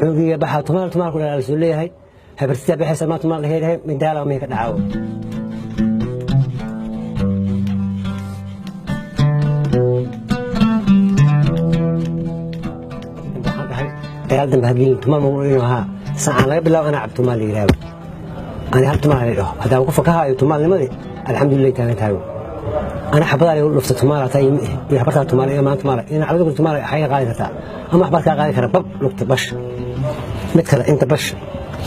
Cunugiiga baxaa tumaal tumaal ku dhalaa lasoo leeyahay, habartitaa baxaysa maa tumaal dhaheedahay midaala may ka dhacaawo. Waxaan dhahay dagaal dambe hagelin tumaal ma inuu ahaa saacaan laga bilaabo anaa cabdi tumaal la yidhaahdo, ani hal tumaal la dhaho haddaan ku fakahaayo tumaalnimadii, alxamdulilah taagan tahay. Ana xabadaa lagu dhufta tumaal hataa iyo habartaa tumaal iyo maan tumaal in cabdi ku tumaal xaga qaadi kartaa ama waxbaad kaa qaadi kara. Bab lugta bash, mid kale inta bash,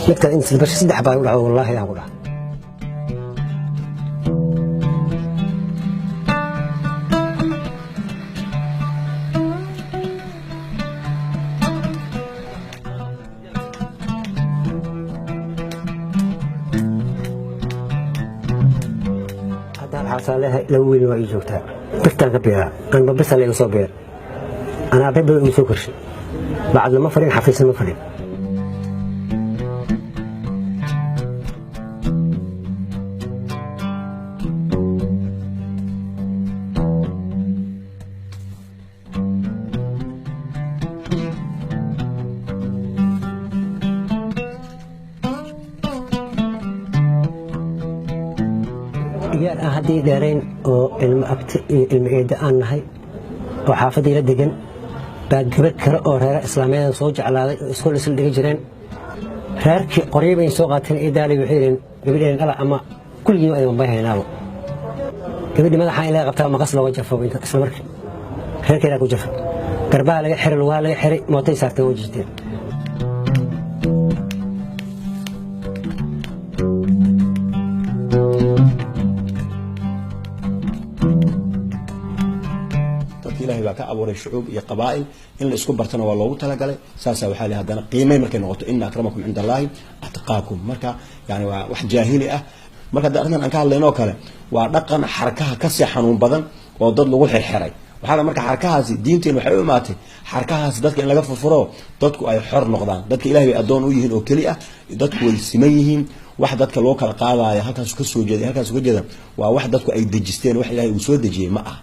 mid kale inta bash, saddex baa igu dhacdo, wallaahi aan ku dhaha. Haddaan xaasaa leeyahay, laba wiilna waa ii joogtaa, birtaan ka beeraa, anba bisa layga soo beer, anaa arday badan igu soo korshay, bacadna ma fadhin, xafiisna ma fadhin. Iyaar aan haddii dheerayn oo ilmo abti iyo ilmo eedda aan nahay oo xaafadii la degan baa gabar kale oo reera islaameeda soo jeclaaday oo iskool isla dhiga jireen. Reerkii qoryo bay soo qaateen, eedaalay waxay yidheen gabadheen dhala ama kulligii waa idin bayhaynaabo. Gabadhii madaxa in laga qabtaa maqas looga jafo isla markii reerkeedaa ku jafa, garbaha laga xiray, lugaha laga xiray, mootay saartay oo jirteen. Dadka Ilahay baa ka abuuray shucuub iyo qabaa'il, in la isku bartana waa loogu talagalay. Saasaa waxaa li haddana qiimay markay noqoto, ina akramakum cinda Allahi atqaakum. Marka yani waa wax jaahili ah. Marka hadda arrintan aan ka hadlayno oo kale waa dhaqan xarkaha kasii xanuun badan oo dad lagu xirxiray. Waxaa la marka xarkahaasi diinteen waxay u imaatay xarkahaasi dadka in laga furfuro, dadku ay xor noqdaan. Dadka Ilahay bay addoon u yihiin oo keli ah, dadku way siman yihiin. Wax dadka loo kala qaadaayo halkaasu ka soo jeeda, halkaasu ka jeeda, waa wax dadku ay dejisteen, wax Ilahay uu soo dejiyey ma ah.